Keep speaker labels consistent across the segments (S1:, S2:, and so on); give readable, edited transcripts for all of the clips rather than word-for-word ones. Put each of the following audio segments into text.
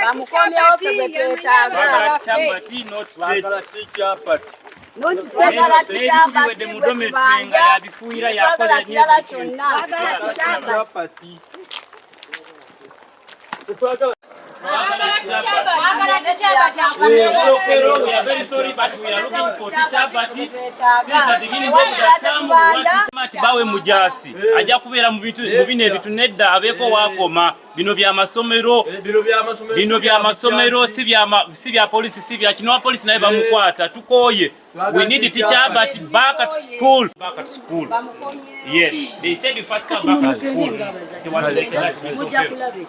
S1: Bamukomyewo, ffe gwe twetaaga.
S2: Twagala Kyabati, not Teddy.
S3: Twagala teacher Herbert.
S1: Twagala
S2: N'ebitubiwedde mu dormitory nga yabifuuyira, yakola.
S1: Twagala kirala kyonna.
S3: Teacher Herbert. Twagala
S2: We are very sorry, but we are looking for teacher Herbert since the beginning of the term. We want Teacher bawe mujasi ajja kubeera mu bintu mu bino ebintu. Nedda, abeeko waakoma. Bino byamasomero.
S3: Bino byamasomero.
S2: Bino byamasomero, si bya polisi, si bya kino. Wa polisi naye bamukwata. Tukooye. We need teacher Herbert back at school, back at school. Yes, they said you first come back at school. It was like that, Mr. Ofero.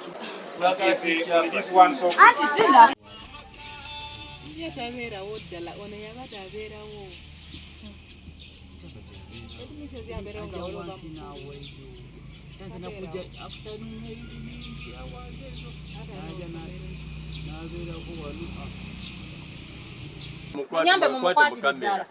S4: This one so
S5: Ye tabeerawo ddala, ono yabadde abeerawo. Headmistress abeerawo nga waliwo.
S2: Wansi naaweeyo tanze nakuja afternoon, ebintu bingi awansi ezo naja nabeerako wano.
S1: Nyambe mumukwatire ddala.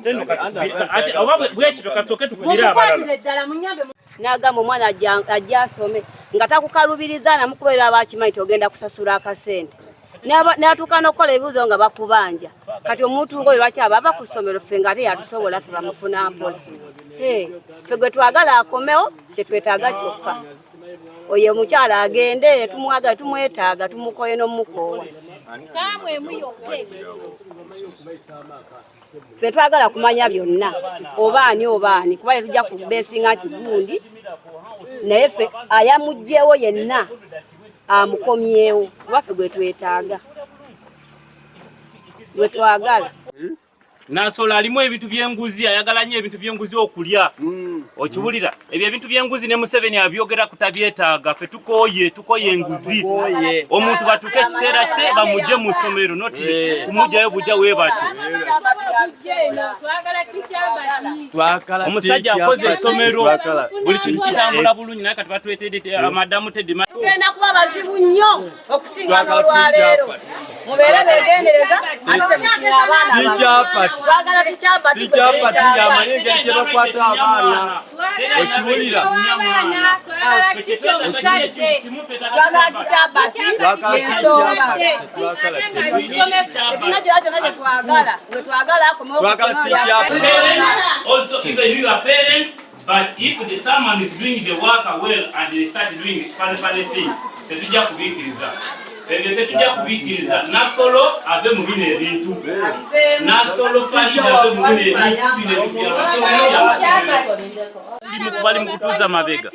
S2: Teno kati ate oba bwekito kasooke tukubire abalala.
S1: Mumukwatire ddala, munyambe. N'agamba omwana ajja asome nga takukalubiriza, namukubeera aba akimanyi nti ogenda kusasula akasente. N'atuuka n'okukola ebibuuzo nga bakubanja. Kati omuntu ngaoyo lwaki aba ava ku ssomero? Ffe nga ate yatusobola, ffe bamufuna mpola. Hey, ffe gwe twagala akomewo, kyetwetaaga kyokka. Oyo omukyala agende, tumwagala, tumwetaaga, tumukoye n'omukoowa. Ffe twagala kumanya byonna, oba ani oba ani, kuba tetujja kubeesinga nti gundi, naye ffe ayamuggyewo yenna amukomyewo, kuba ffe gwe twetaaga, gwe twagala.
S2: Nasola alimu ebintu by'enguzi, ayagala nnyo ebintu by'enguzi okulya. Okiwulira ebyo ebintu by'enguzi, ne Museveni abyogera kutabyetaaga. Ffe tukooye, tukoye enguzi. Omuntu batuuke ekiseera kye bamugye mu ssomero, noti kumugyayo bujja weebatyo. Omusajja akoze essomero, buli kintu kitambula bulungi, naye kati batwetedde madamu Teddy.
S1: Tugenda kuba bazibu nnyo okusinga n'olwaleero. Mubeere begendereza, ate temukira abaana. Twagala tikyabati.
S3: Tikyapati yamanyi engeri gye bakwata abaana, okiwulira?
S1: Twagala tikyabati, yensonga. Tulina kirala kyonna kye twagala, gwe twagala akomewo.
S3: Twagala teacher.
S2: Parents also, even you are parents, but if the someone is doing the work well and they start doing funny funny things, tetujja kubikkiriza ebyo, tetujja kubikkiriza. Nasolo ave mu bino ebintu, Nasolo Farida ave mu bino ebintu. Bino ebintu byamasomero, byamasomero. Bali mu kutuuza mabega,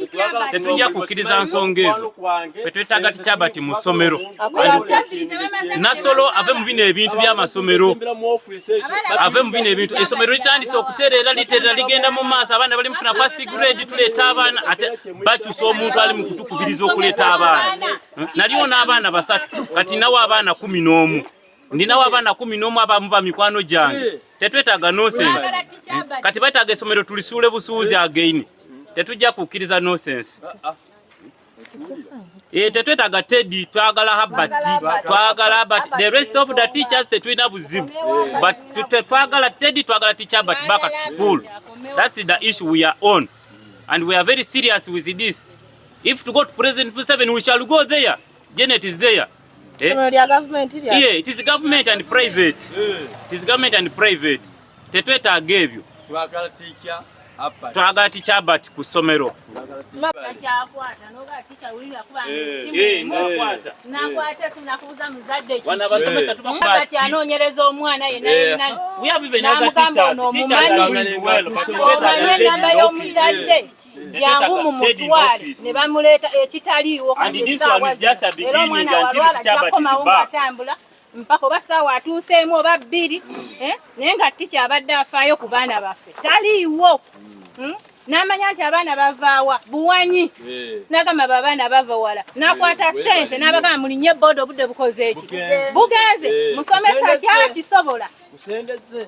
S2: tetujja kukkiriza nsonga ezo. Ffe twetaaga teacher Herbert mu ssomero. Nasolo ave mu bino ebintu by'amasomero, ave mu bino ebintu. Essomero litandise okutereera, litereera, ligenda mu maaso. Abaana bali mufuna first grade, tuleeta abaana, ate bakyusa omuntu ali mu kutukubiriza okuleeta abaana. Naliwo n'abaana basatu, kati nawo abaana 11, ndinawo abaana 11, abamu ba mikwano gyange. Tetwetaaga nonsense. Kati betaaga essomero tulisuule busuuzi again. Tetujja kukkiriza nonsense. Tetwetaaga Teddy, twagala Herbert, twagala Herbert. The rest of the teachers tetulina buzibu, but twagala Teddy, twagala teacher Herbert back at school. That's the issue we are on and we are very serious with this. If to go to President Museveni, we shall go there. Janet is there. Eh?
S5: Essomero lya gavumenti lya
S2: Yeah, it is government and private. It is government and private. Tetwetaaga ebyo.
S3: Twagala teacher Herbert.
S2: Twagala teacher Herbert ku ssomero.
S6: Takyakwata noga teacher wulira kuba
S2: Ngakwata.
S6: Nakwata esimu nakubuza muzadde kiki.
S2: Wano abasomesa tubakuba.
S6: Kati anoonyereza omwana yenna yenna.
S2: We have even other teachers. Teachers are doing well, but
S6: Omanye
S2: tetwetaaga
S6: enamba y'omuzadde, jangu mumutwale, ne bamuleeta ekitaliiwo.
S2: And this one is just a beginning until teacher Herbert is back.
S6: Atambula mpaka oba saawa atuuseemu oba 2, eh? Naye nga teacher abadde afaayo ku baana baffe taliiwo. N'amanya nti abaana bavaawa buwanyi, n'agamba abo abaana bava wala, n'akwata ssente n'abagamba mulinye boda, obudde bukoze eki, bugenze. Musomesa kyakisobola.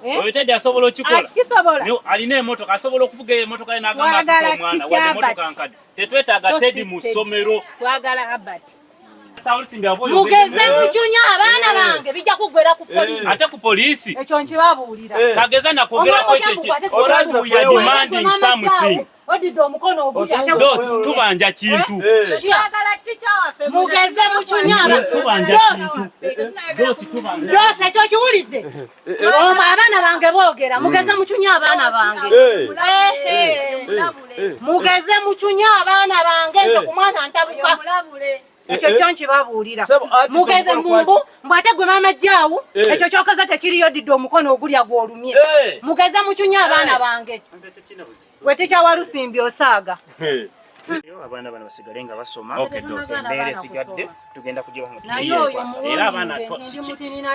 S6: Eh?
S2: Oyo Teddy asobola okikola.
S6: Akisobola.
S2: Alina emotoka, asobola okuvuga emotoka ye n'agamba
S6: Twagala
S2: atuta omwana
S6: teacher
S2: wadde emotoka
S6: Herbert.
S2: nkadde. Tetwetaaga
S6: So
S2: Teddy
S6: si
S2: mu
S6: Teddy.
S2: ssomero.
S6: Twagala Herbert.
S1: Mugeze mucunya abaana bange, bijja kuggwera ku poliisi.
S2: Ate ku poliisi.
S1: Ekyo nkibabuulira.
S2: Kageza nakwogerako ekyo. For us, we are demanding something.
S1: Odidde omukono oguli ate
S2: Dos tubanja kintu.
S6: Twagala teacher waffe.
S1: Mugeze.
S4: mucunya dosi ekyo kiwulidde abaana bange boogera mugeze mucunya abaana bange mugeze mucunya abaana bange nze ku mwana ntabuka ekyo kyo nkibabuulira mugeze mumbu mbw ate gwe maama jjaawu ekyo kyokoze tekiriyo didde omukono ogulya gw'olumye mugeze mucunya abaana bange gwe tikyawalusimbi osaaga
S7: abaana bano basigale nga basoma embeera esigadde tugenda
S2: era abaana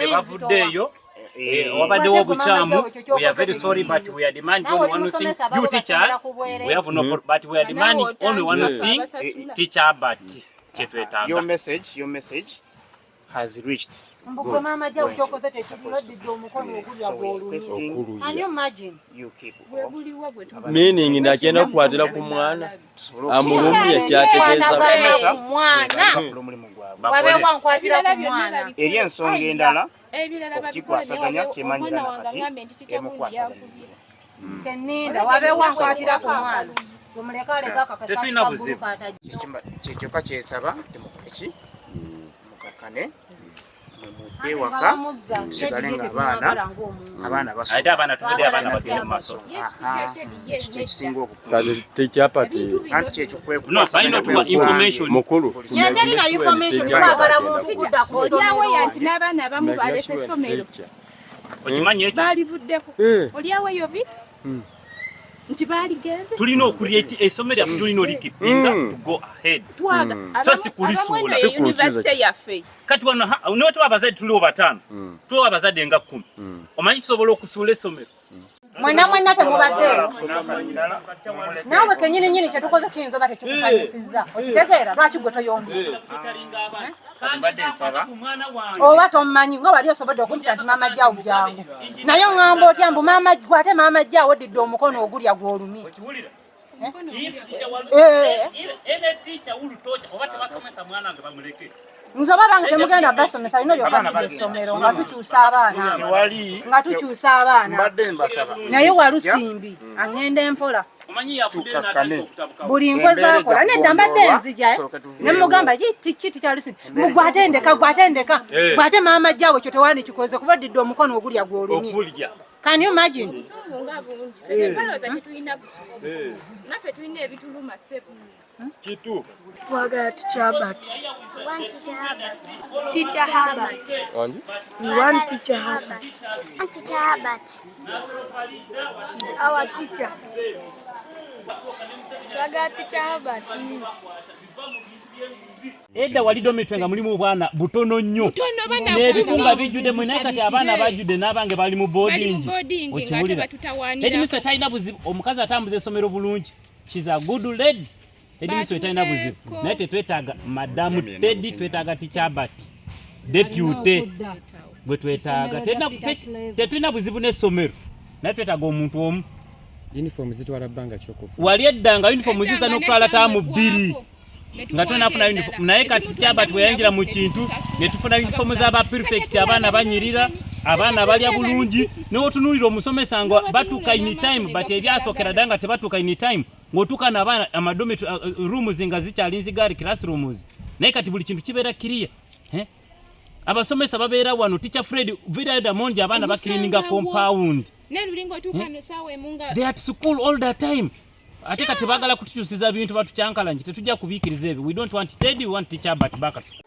S2: tebavuddeeyo wabaddewo obukyamu. We are very sorry, but we are demanding only one thing. You teachers, we have no, but we are demanding only one thing, teacher, but kyetwetaaga.
S7: Your message has reached.
S4: Good. You
S7: keep off.
S3: Meaning ndagenda kukwatira ku mwana amulumye kyategeeza
S7: eri ensonga endala okukikwasaganya kyemanyira nakati emukwasaganyizibwa
S4: kyeninda wabeewo nkwatira ku mwana
S2: tetulina buzibu
S7: kyekyoka kyesaba temukole ki mukakane mudde waka tusigale nga abaana
S2: basoma abaana tuvudde abaana bagende mu masomo
S7: kyekisinga obukulu
S3: tekyapati
S7: anti kyekyo
S2: no balina otuwa information
S3: mukulu
S6: nyatalina information kwagala muntu kudda ku oliawo nti n'abaana abamu balese essomero
S2: okimanyi ekyo
S6: baalivuddeko oliawo eyo bit nti baaligenze
S2: tulina okulieti essomero lyaffe tulina olikipinga to go ahead so si kulisuula
S6: university yaffe
S2: kati wano notuwa abazadde tuliwo bataano tuliwo abazadde nga 10 omanyi tusobola okusuula essomero
S4: mwena mwena temubaddeewo naawe kennyini nnyini kye tukoze kiyinza oba tekikusanyusizza okitegeera lwaki gwe toyombye oba tomumanyi nga wali osobodde okumpita nti maama jjaawo jangu naye oŋŋamba otya mbu maama gwe ate maama jjaawo oddidde omukono ogulya gw'olumye nze oba bange temugenda basomesa lino lyokasida essomero nga tukyusa abaana nga tukyusa abaana naye walusimbi aŋŋenda empola buli nkwe zakola nedda mbadde nzija ne mugamba kiti kyalusimbi mugwatendeka gwatendeka gwate maama jjaawe ekyo tewandikikoze kuba oddidde omukono ogulya gw'olumye. Can you imagine?
S8: Twagala Teacher Herbert.
S9: We want Teacher Herbert. Teacher Herbert.
S8: We want Teacher Herbert.
S9: Want Teacher Herbert.
S8: Is our teacher.
S9: Twagala Teacher Herbert.
S2: Edda wali dormitory nga mulimu obwana butono nnyo n'ebikunga bijjudde mwe naye kati abaana bajjudde n'abange bali mu boarding okiwulira headmistress talina buzibu omukazi atambuza essomero bulungi she's a good lady headmistress talina buzibu naye tetwetaaga madamu Teddy twetaaga Teacher Herbert deputy gwe twetaaga tetulina buzibu n'essomero naye twetaaga omuntu omu
S10: uniform zitwala bbanga kyokufu
S2: wali edda nga uniform ziza n'okutwala taamu 2 nga tunafuna uniform naye kati Teacher Herbert weyayingira mu kintu ne tufuna uniform z'aba prefect abaana banyirira abaana balya bulungi n'otunuulira omusomesa nga batuuka in time but ebyasookera ddala nga tebatuuka in time ng'otuuka n'abaana amadomitory rooms nga zikyali nzigaali classrooms naye kati buli kintu kibeera clear abasomesa babeera wano Teacher Fred Vera Damondi abaana bakilininga compound they at school all the time ate kati baagala kutukyusiza bintu batukyankalanye tetujja kubiikiriza ebyo we don't want Teddy we want Teacher Herbert back at school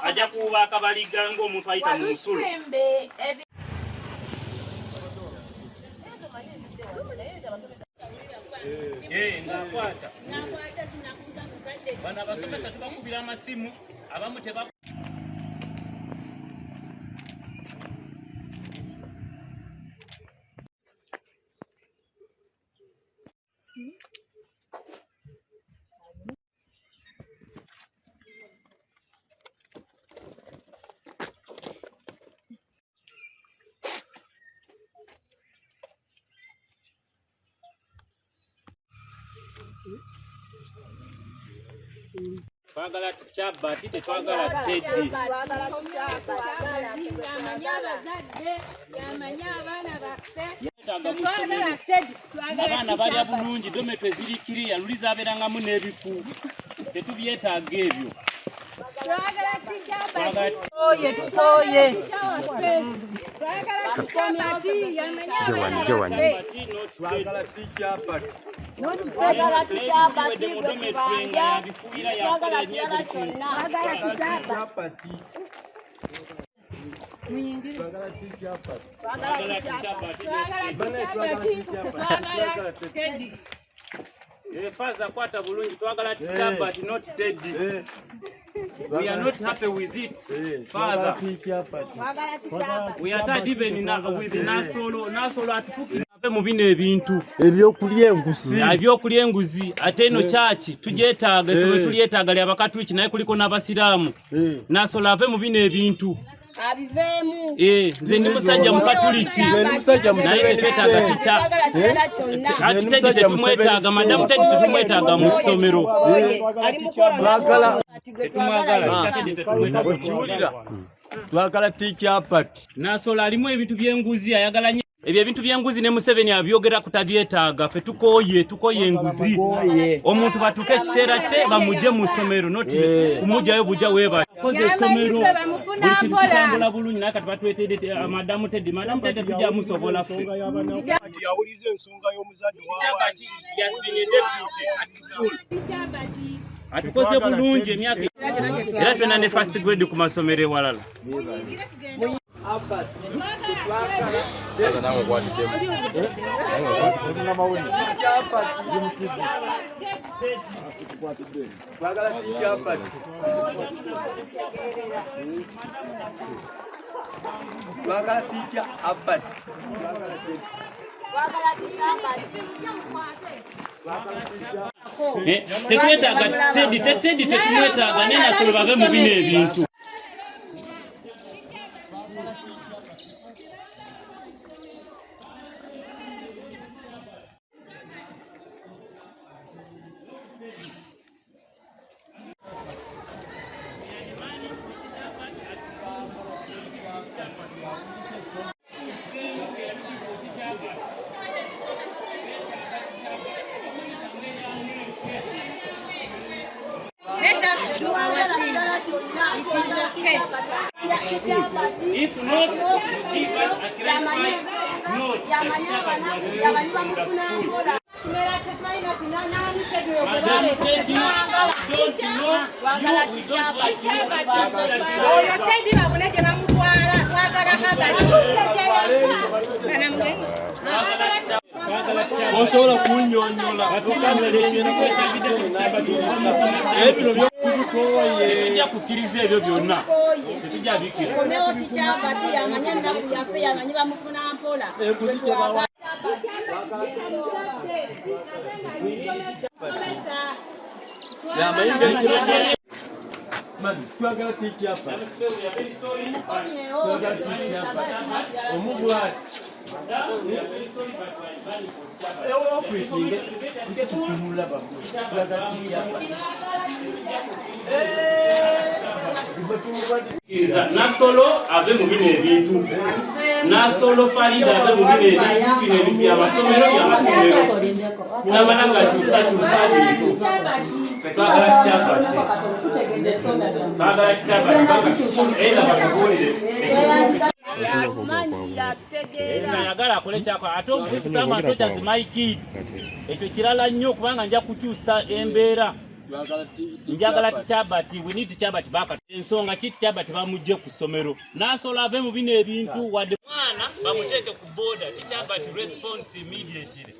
S2: ajja kuba akabaliga ng'omuntu ayita mu musulo ng'akwata bano abasomesa tubakubira amasimu abamu teba Twagala Teacher Herbert tetwagala Teddy. Abaana balya bulungi, dormitory ziri kiriya, luli zabeerangamu n'ebiku. Tetubyetaaga ebyo.
S4: Oye tukoye.
S10: Joan, Joan.
S2: Faza kwata bulungi, twagala teacher but not Teddy. We are not happy with it, Father. We are tired even with Nasolo. Nasolo atufukira ave mu bino ebintu
S3: ebyokulya enguzi,
S2: ebyokulya enguzi. Ate eno kyaki tugyetaaga, essomero tulyetaaga lya Bakatuliki naye kuliko n'Abasiraamu. Nasolo ave mu bino ebintu
S1: abiveemu.
S2: Nze ndi musajja Mukatuliki naye tetwetaaga tica ati Teddy tetumwetaaga, Madamu Teddy tetumwetaaga mu ssomero.
S3: Twagala teacher Herbert.
S2: Nasolo alimu ebintu by'enguzi, ayagala nnyo ebyo ebintu by'enguzi ne Museveni abyogera kutabyetaaga. Ffe tukooye, tukoye enguzi. Omuntu batuuke ekiseera kye bamugye mu ssomero, not kumugyayo bujja weebale. Koze essomero buli kintu kitambula bulungi, naye kati batwetedde Madamu Teddy. Madamu Teddy tujja musobola ffe.
S3: Yawuliza ensonga y'omuzadde
S2: wa wansi. Atukoze bulungi emyaka era twena ne first grade ku masomero ewalala.
S3: Twagala teacher Herbert. Twagala teacher Herbert.
S2: Tetwetaaga Teddy, Teddy tetumwetaaga, naye Nasolo bave mu bino ebintu.
S4: Let us do our thing. It is okay.
S2: If not, give us a clarified note that teacher was removed from the school.
S4: Kimera tesalina kinanani Teddy oyo gwe
S2: Madam
S4: baleeta
S2: Teddy,
S4: tetwagala.
S2: don't know you, we don't want you.
S4: Oyo Teddy babone gye bamutwala, twagala Herbert.
S3: Osobola kunnyonnyola ebino byokubikooye?
S2: Tetujja kukkiriza ebyo byonna, tetujja bikkiriza.
S1: Komewo teacher Herbert, yamanye ennaku yaffe, yamanyi bamufuna mpola.
S3: Embuzi tebawa. Yamanyi engeri gye twagala teacher Herbert. Twagala teacher Herbert. Omugwati ofiisi nge tutunula twagala teacher Herbert.
S2: Nasolo ave mu bino ebintu. Nasolo Farida ave mu bino ebintu. Bino ebintu byamasomero, byamasomero. Namala nga kyusa kyusa bintu. Twagala teacher Herbert, twagala teacher Herbert era batubuulire.
S1: Yatutegeera.
S2: Ayagala akole kyako ate okusanga ntocha my kid, ekyo kirala nnyo kubanga nja kukyusa embeera. Njagala teacher Herbert, we need teacher Herbert back. Ensonga ki teacher Herbert bamugye ku ssomero? Nasolo ave mu bino ebintu, wadde mwana bamuteeke ku border. Teacher Herbert response immediately.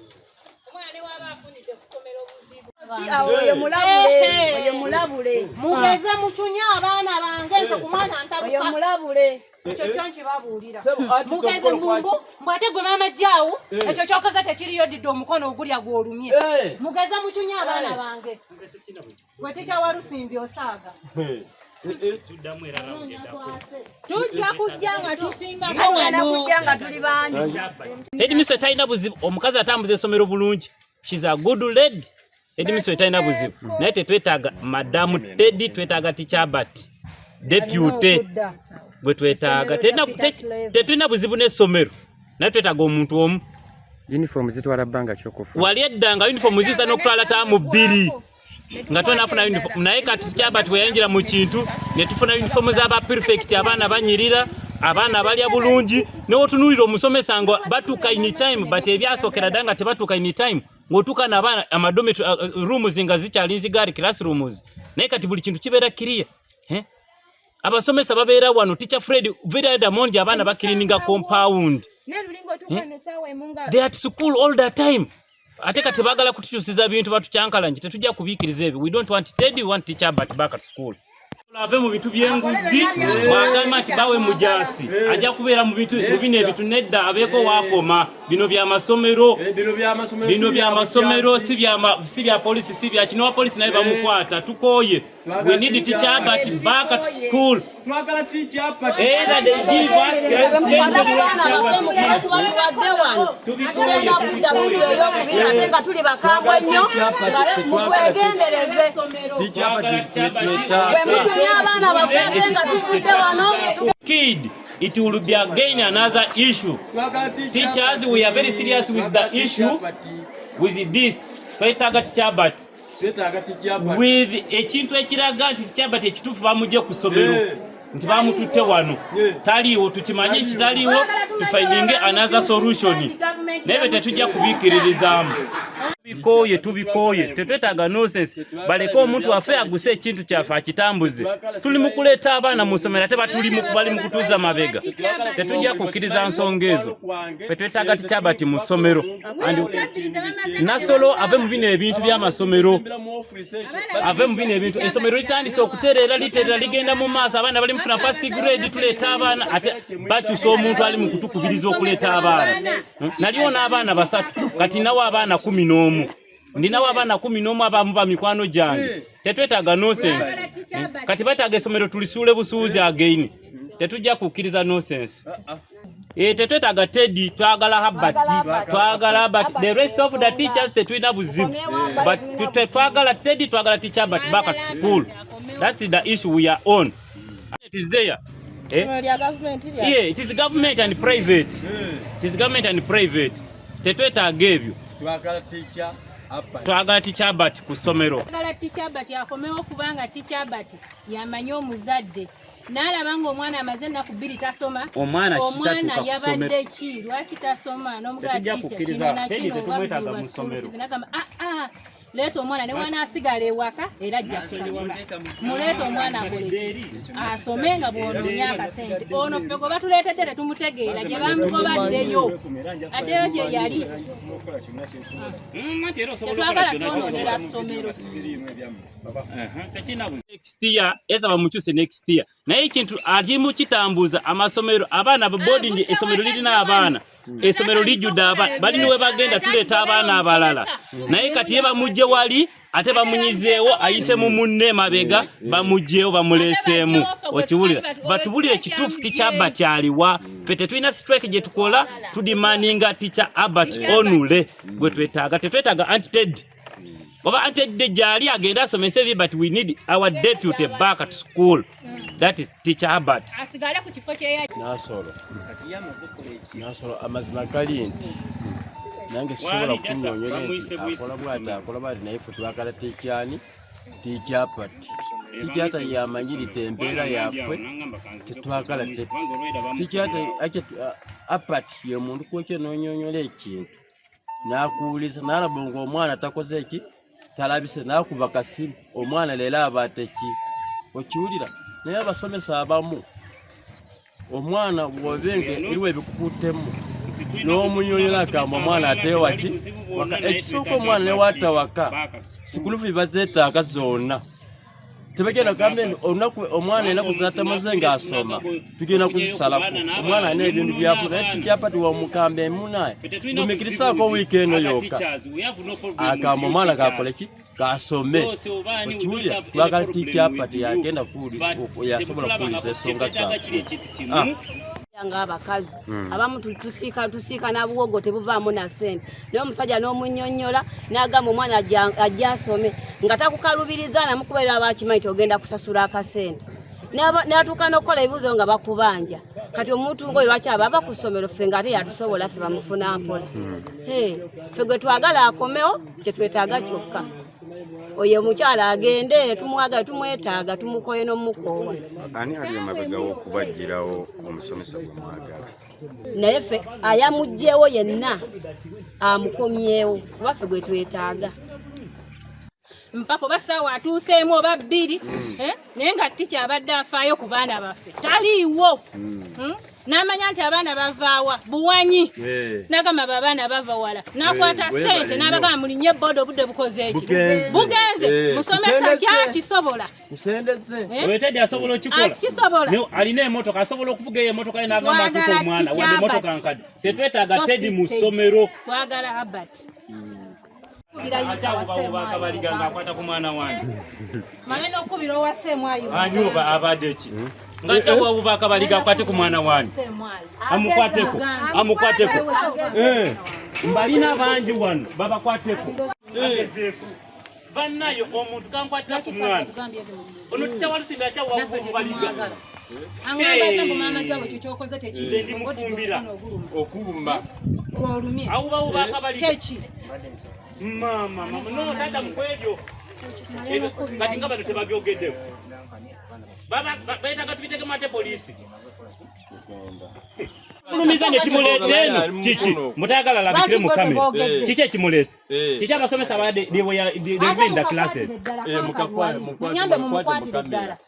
S1: Si awo, oyo mulabule, oyo mulabule.
S4: Mugeze mucunye abaana bange, nze ku mwana
S1: Oyo
S4: ntabuka.
S1: mulabule.
S4: Ekyo kyo nkibabuulira.
S3: Sebo, ati
S4: Mugeze
S3: tokola
S4: mbumbu mbw ate gwe maama jjaawu, ekyo kyokoze tekiriyo, didde omukono ogulya gw'olumye. Mugeze mucunye abaana bange. Gwe teacher Walusimbi osaaga.
S2: Tuddamu era round eddako.
S6: Tujja kujja nga tusingako
S1: Tugenda
S6: wano.
S1: kujja nga tuli bangi.
S2: Headmistress talina buzibu, omukazi atambuza essomero bulungi. She's a good lady. Headmistress talina buzibu, naye tetwetaaga Madamu Teddy, twetaaga teacher Herbert deputy gwe twetaaga. Tetulina buzibu n'essomero, naye twetaaga omuntu omu.
S10: Uniform zitwala bbanga ki okufa?
S2: Wali edda nga uniform ziyinza n'okutwala taamu 2 nga tonafuna uniform, naye kati Herbert bwe yayingira mu kintu ne tufuna uniform z'aba prefect, abaana banyirira, abaana balya bulungi, newotunuulira omusomesa nga batuuka in time, but ebyasookera dda nga tebatuuka in time, ng'otuuka n'abaana amadomitory rooms nga zikyali nzigaali classrooms, naye kati buli kintu kibeera clear. Eh? Abasomesa babeera wano, teacher Fred very Diamond, abaana bacleaninga compound. They are at school all the time. Ate kati baagala kutukyusiza bintu, batukyankalanye, tetujja kubiikiriza ebyo. We don't want Teddy, we want teacher but back at school. Ave mu bintu by'enguzi, bw'agamba nti bawe mujaasi ajja kubeera mu bintu mu bino ebintu nedda, abeeko waakoma. Bino byamasomero, bino byamasomero, si bya polisi, si bya kino. Wa polisi naye bamukwata. Tukooye. We need teacher but back at school. Either they give us
S1: Tubadde wano tugenda kudda mu eyokubiri, ate nga tuli bakambwe nnyo. Mutwegendereze bwe mutumya abaana baffe, ate nga tuvudde wano.
S2: Kid, it will be again another issue. Teachers, we are very serious with the issue, with this. Twetaaga teacher but with ekintu ekiraga nti teacher but ekituufu bamugye ku ssomero, nti bamututte wano taliiwo, tukimanye kitaliiwo, tufindinge another solution, naye be tetujja kubikkiririzaamu. Tubikooye, tubikooye, tetwetaaga nonsense. Baleke omuntu waffe aguse ekintu kyaffe akitambuze. Tuli mu kuleeta abaana mu ssomero, ate bali mu kutuza mabega. Tetujja kukkiriza nsonga ezo. Ffe twetaaga teacher but mu ssomero. And Nasolo ave mu bino ebintu by'amasomero, ave mu bino ebintu. Essomero litandise okutereera, literera, ligenda mu maaso, abaana bali mufuna first grade, tuleeta abaana, ate bakyusa omuntu ali mu kutukubiriza okuleeta abaana. Naliwo n'abaana 3, kati nawo abaana 11, ndinawo abaana 11, abamu ba mikwano gyange. Tetwetaaga nonsense. Kati bataaga essomero tulisuule busuuzi again. Tetujja kukkiriza nonsense. Tetwetaaga Teddy, twagala Herbert, twagala Herbert. The rest of the teachers tetulina buzibu, but twagala Teddy, twagala teacher Herbert back at school. That's the issue we are on. It is there. Eh? Yeah, it is government and private. It is government and private. Tetwetaaga ebyo. Twagala teacher Herbert ku ssomero.
S6: Twagala teacher Herbert akomewo, kubanga teacher Herbert yamanyi omuzadde n'alaba ng'omwana amaze ennaku 2 tasoma.
S2: Omwana
S6: Omwana
S2: kitatuuka ku ssomero.
S6: yabadde ki? Lwaki tasoma?
S2: Tetujja kukkiriza. Teddy tetumwetaaga mu ssomero.
S6: Nagamba aa leeta omwana, ne wanaasigala ewaka era ajja kusasula. Muleeta omwana akole ki? Asome nga bw'onoonya akasente. Ono ffe gwe batuleetedde tetumutegeera gye bamugobaddeyo, addeyo gye yali. Tetwagala twonoonera ssomero.
S2: Next year eza bamukyuse next year, naye ekintu ali mu kitambuza amasomero, abaana ba boarding, essomero lirina abaana, essomero lijjudde abaana, balina we bagenda tuleeta abaana abalala, naye kati ye bamugje wali, ate bamunyizeewo, ayise mu munne mabega, bamugjeewo, bamuleeseemu. Okiwulira? Batubulire kituufu, teacher Herbert aliwa? Ffe tetulina strike gye tukola, tudemandinga teacher Herbert only gwe twetaaga. Tetwetaaga anti Ted, oba antedde gyali agende asomese ebi, but we need our deputy back at school, that is teacher Herbert.
S6: Asigale ku kifo kye.
S3: Nasolo, Nasolo, amazima gali nti nange sisobola
S2: Wali jasa,
S3: kunyonyola
S2: bamuyise
S3: nti
S2: buyisi
S3: akola
S2: ku
S3: bwati,
S2: ssomero.
S3: akola bwati, naye ffe twagala tekyani teacher Herbert. Teacher Herbert yamanyiridde embeera yaffe. Tetwagala teacher Herbert ye muntu kwekyo nonyonyola ekintu n'akuwuliza, n'alaba ng'omwana takoze eki, talabise, n'akuba kasimu, omwana leero aba teki, okiwulira? Naye abasomesa abamu, omwana bw'obenga eriwo ebikukuttemu n'omunyonyola, agamba omwana ate waki waka. Ekisooka, omwana newaata waka, school fees bazeetaaga zonna. Tebagenda kugambe nti olunaku omwana enaku zatamaze ng'asoma tugenda kuzisalako. Omwana alina ebintu byafu, naye teacher Herbert wamukamba emunaye gumikirisaako wiiki eno yokka, agamba omwana kakole ki? Kasome. Okiwulira? Twagala teacher Herbert yagenda yasobola kuwuliza ensonga zaffe.
S1: Ng'abakazi abamu tusiika na buwogo, tebuvaamu na ssente, naye omusajja n'omunnyonnyola n'agamba omwana ajja asome nga takukalubiriza namukubeera aba akimanyi nti ogenda kusasula akasente. N'atuuka n'okukola ebibuuzo nga bakubanja. Kati omuntu ng'oyo lwaki aba ava ku ssomero ffe ng'ate yatusobola ffe bamufuna mpola. Ffe gwe twagala akomewo kye twetaaga kyokka. Oyo omukyala agende, tumwagala, tumwetaaga, tumukoye n'omukoowa.
S10: Ani ali emabega w'okubaggyirawo omusomesa gwe mwagala?
S1: Naye ffe ayamuggyewo yenna amukomyewo kuba ffe gwe twetaaga.
S6: Mpaka oba ssaawa atuuseemu oba bbiri, naye nga ticca abadde afaayo ku baana baffe taliiwo. N'amanya nti abaana bavaawa buwanyi, n'agamba abo abaana bava wala, n'akwata ssente n'abagamba mulinye boda obudde bukoze eki bugenze, musomesa kyakisobola.
S2: Oyo Teddy asobola okikola. Alina emotoka, asobola okuvuga eyo emotoka ye n'agamba atuuka omwana wadde emotoka nkadde. Tetwetaaga Teddy mu ssomero.
S6: Twagala Herbert.
S2: Akabaliga ng'akwata ku mwana wange.
S4: Male n'okubira owa Ssemwayi.
S2: Ani oba abadde ki? Ng'akyawuba akabaliga akwate ku mwana wange. Amukwateko, amukwateko. Mbalina bangi wano babakwateko. Agezeeko. Bannayo omuntu kankwatira ku mwana. Ono ticca Walusimbi akyawuba obubaliga. Nze ndi mufumbira.
S3: Okubumba.
S2: Awubawuba akabaliga. Mama, mama, no tata mukwebyo. Kati nga bano tebabyogeddewo. Beetaaga tubitegemu ate poliisi. Fulumiza ne kimuleeta eno kiki? Mutayagala alabikire mu kamera. Kiki ekimuleese? Kiki abasomesa abadde they were in the classes?
S4: Munyambe mumukwatire ddala.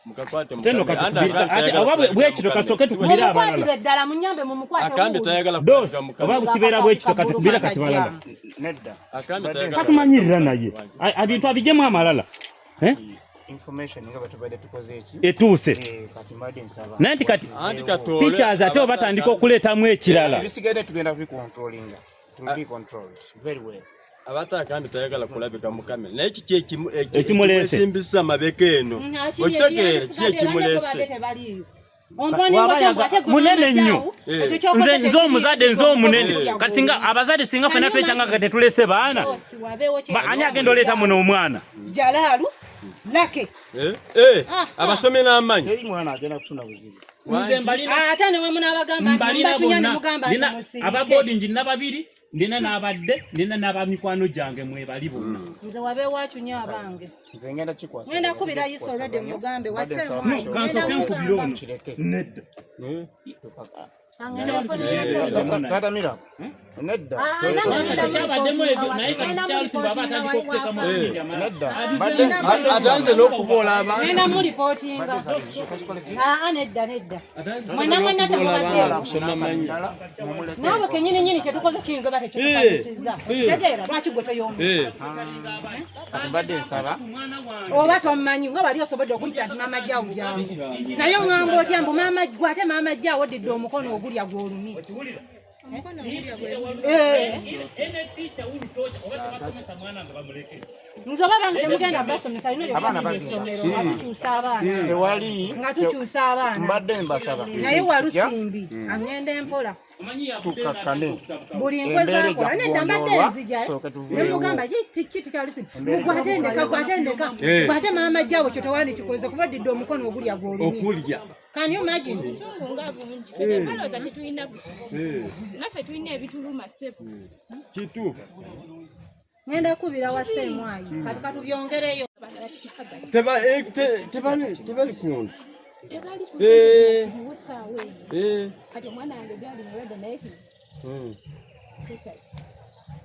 S2: Teno kati oba bwekito kasooke tukubire abalala.
S4: Mumukwatire ddala, munyambe mumukwate.
S3: Akambe tayagala
S2: Dos, oba kibeera bwekito katukubire kati balala.
S7: Nedda.
S2: Katumanyirira naye. Ebintu abijjemu amalala.
S7: Information nga batubadde tukoze eki
S2: etuuse.
S7: Kati mbadde nsaba.
S2: Naye nti kati teachers ate oba batandika okuleetamu ekirala.
S7: Ebisigadde tugenda kubicontrollinga. It will be controlled very well.
S3: Abata akambe tayagala kulabika mu kamera. Naye kiki
S2: ekimuleese?
S3: Ekimusimbisa amabega eno. Okitegeera kiki ekimuleese?
S2: Munene nnyo. Nze nze omuzadde nze omunene. Kati singa abazadde singa ffenna twekyanga nga tetulese baana. Ani agenda oleeta muno omwana?
S4: Jalaalu Lake.
S3: Abasomi n'amanyi.
S7: Teri mwana agenda kufuna buzibu.
S2: Nze mbalina.
S4: Ate ne bwe munaabagamba nti
S2: Mbalina
S4: mubatunya ne
S2: bonna.
S4: mugamba nti
S2: Nina
S4: musirike.
S2: aba boarding nina babiri, ndina n'abadde, ndina n'abamikwano gyange mwebali bonna.
S4: Nze wabeewo acunya abange.
S7: Nze ngenda kikwasa.
S4: Ngenda kubira Isa olwedde mugambe
S2: No, kansooke nkubire ono. Nedda.
S7: Taata Mira. Nedda.
S2: Kyabaddemu ebyo naye kati Charles bw'aba atandika okuteekamu ebingi amalala.
S7: Nedda.
S3: Atandise n'okuboola abantu.
S4: Ngenda mulipootinga. Aa nedda nedda. Mwenna mwenna temubaddeewo.
S3: Kusoma manyi.
S4: Naawe kennyini nnyini kye tukoze kiyinza oba tekikusanyusizza. Okitegeera lwaki gwe toyomba?
S7: Kati mbadde nsaba.
S4: Oba tommanyi nga wali osobodde okumpita nti maama jjaawo jangu. Naye oŋŋamba otya mbu maama gwe ate maama jjaawo oddidde omukono ogulya gw'olumye.
S2: Any teacher who torture oba tebasomesa mwana nga bamuleke.
S4: Nze oba bange temugenda basomesa alina
S7: Abaana
S4: olyokasibya
S7: bagenda.
S4: essomero nga tukyusa abaana.
S7: Tewali.
S4: Nga tukyusa abaana.
S7: Mbadde mbasaba.
S4: Naye Walusimbi aŋŋenda empola.
S7: Tukakkane.
S4: Buli nkwe
S7: Embeera
S4: zakola
S7: ejja
S4: nedda mbadde
S7: kugonjoolwa,
S4: nzija
S7: sooke tuveewo.
S4: ne mugamba ki tikyalusimbi mugwate ndeka gwate ndeka gwate maama jjaawe kyo tewandikikoze kuba oddidde omukono ogulya gw'olumye.
S3: Okulya.
S4: Can you imagine?
S6: Busungu nga bungi. Ffe balowooza tetulina busungu. Naffe tulina ebituluma ssebo.
S3: Kituufu.
S4: Ngenda kubira wa Ssemwayi kati katubyongereyo.
S3: Tebali kundi.
S6: Tebali kiriwo essaawa eno. Kati omwana wange gyali mulwadde naye his teacher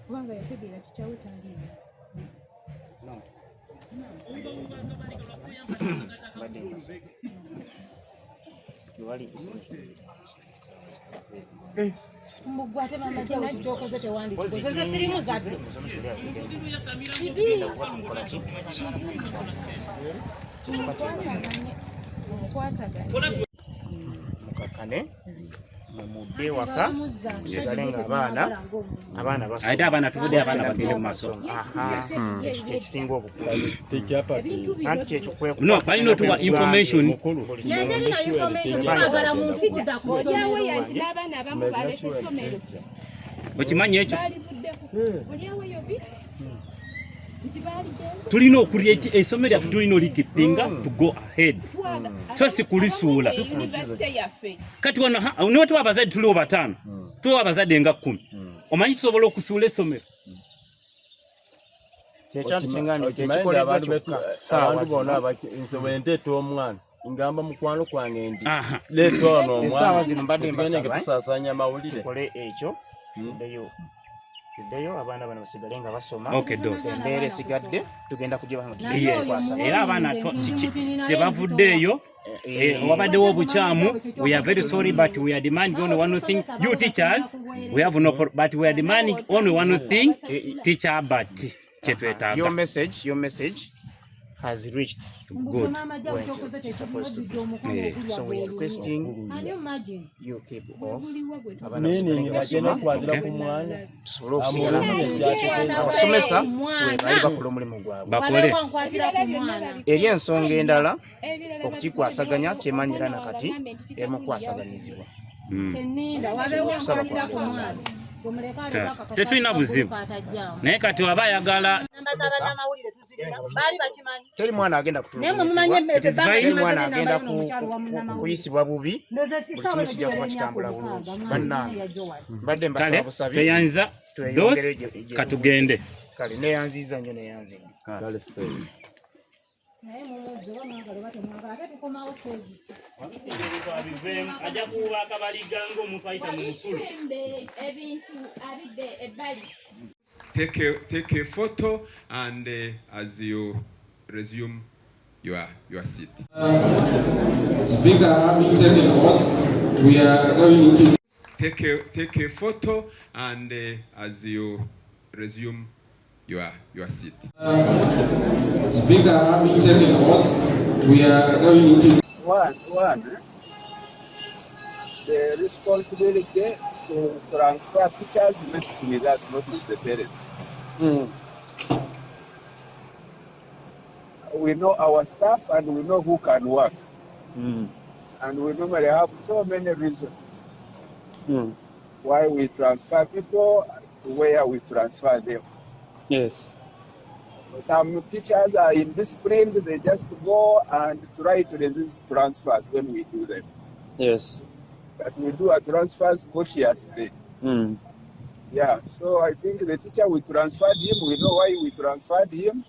S6: kubanga yategeera tikyawe taliiwo.
S7: Mbadde mbasaba. Tewali.
S4: Mbu gwate maama jjaawe kyo kyokoze tewandikikoze nze siri muzadde.
S6: Kibi. Mukwasaganye.
S7: Mukakkane. Mumudde ewaka. Musigale nga abaana basoma.
S2: Ate abaana tuvudde abaana bagende mu maaso.
S7: Aha. Ekyo kyekisinga obukulu. Anti kyekyo
S2: No, balina otuwa information.
S4: Nenjerina information twagala muntu kudda ku
S6: Olyawo
S4: ssomero.
S6: yanti n'abaana abamu balese essomero.
S2: Okimanyi ekyo?
S6: Balivuddeko. Olyawo yo bit.
S2: Tulina okulya essomero lyaffe, tulina olikipinga to go ahead, so si kulisuula. Kati wano niwe tuwa abazadde, tuliwo bataano, tuwa abazadde nga 10, omanyi tusobola okusuula essomero.
S3: Abantu bonna nze bwenteeta omwana ngamba mukwano kwange ndi leeta ono
S7: Essaawa zino mbadde
S3: omwana
S7: mbasaba, eh?
S3: tusaasaanya amawulire.
S7: Tukole ekyo, tuddeyo tuddeyo, abaana bano basigale nga basoma.
S2: Okay, Dos.
S7: Embeera esigadde tugenda kugiba nga
S2: Yes, era abaana tebavuddeeyo. Wabaddewo obukyamu, we are very sorry, but we are demanding only one thing. You teachers, we have no but we are demanding only one thing, teacher, but kyetwetaaga.
S7: Your message has reached
S2: Good.
S7: where it's supposed to be. So we are requesting you keep off, abaana basigale
S3: Meaning
S7: nga
S3: bagenda
S7: basoma,
S3: kukwatira ku mwana
S7: tusobole okusigala nga abasomesa webali bakola omulimu gwabwe.
S2: Bakole.
S7: Eri ensonga endala okukikwasaganya kyemanyira nakati erimukwasaganyizibwa. Okusaba kwange bannange.
S2: Tetulina buzibu, naye kati waba ayagala
S7: Teri mwana agenda
S6: Naye mwe mumanye
S7: kutulugunyizibwa,
S2: It is fine.
S7: teri mwana agenda kuyisibwa bubi, buli kimu kijja kuba kitambula bulungi. Bannange, mbadde mbasaba
S2: Kale
S7: busabi
S2: tweyanza Dos.
S7: tweyongere
S2: Katugende.
S7: Kale neyanziza nnyo, neyanziza.
S3: Kale ssebo.
S4: Naye mumuzze oba mwagala oba temwagala, ate tukomawo kozi.
S2: Ajja kuba akabaliga ng'omuntu ayita mu musulo.
S6: Ebintu abidde ebbali.
S11: Take a photo and as you resume your seat.
S12: Speaker, having taken oath, we are going to
S11: Take a photo and as you resume your seat.
S12: Speaker, having taken oath, we are going to
S13: One, the responsibility to transfer teachers rests with us, not with the parents. We know our staff and we know who can work. And we normally have so many reasons why we transfer people to where we transfer them. So some teachers are indisciplined, they just go and try to resist transfers when we do them. But we do our transfers cautiously. Yeah, so I think the teacher, we transferred him, we know why we transferred him.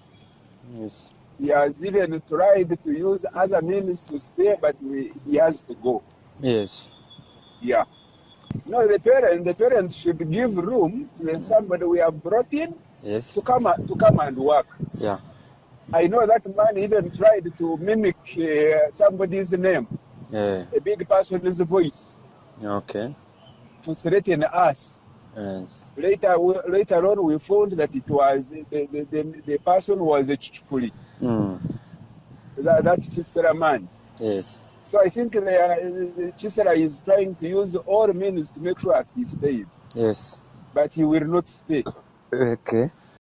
S13: He has even tried to use other means to stay, but he has to go. Yeah. No, the parents should give room to the somebody we have brought in to come and work. I know that man even tried to mimic somebody's name, a big person's voice, to threaten us. Later on, we found that it was the person was a Chichupuli, that Chisera man. So I think Chisera is trying to use all means to make sure that he stays, but he will not stay.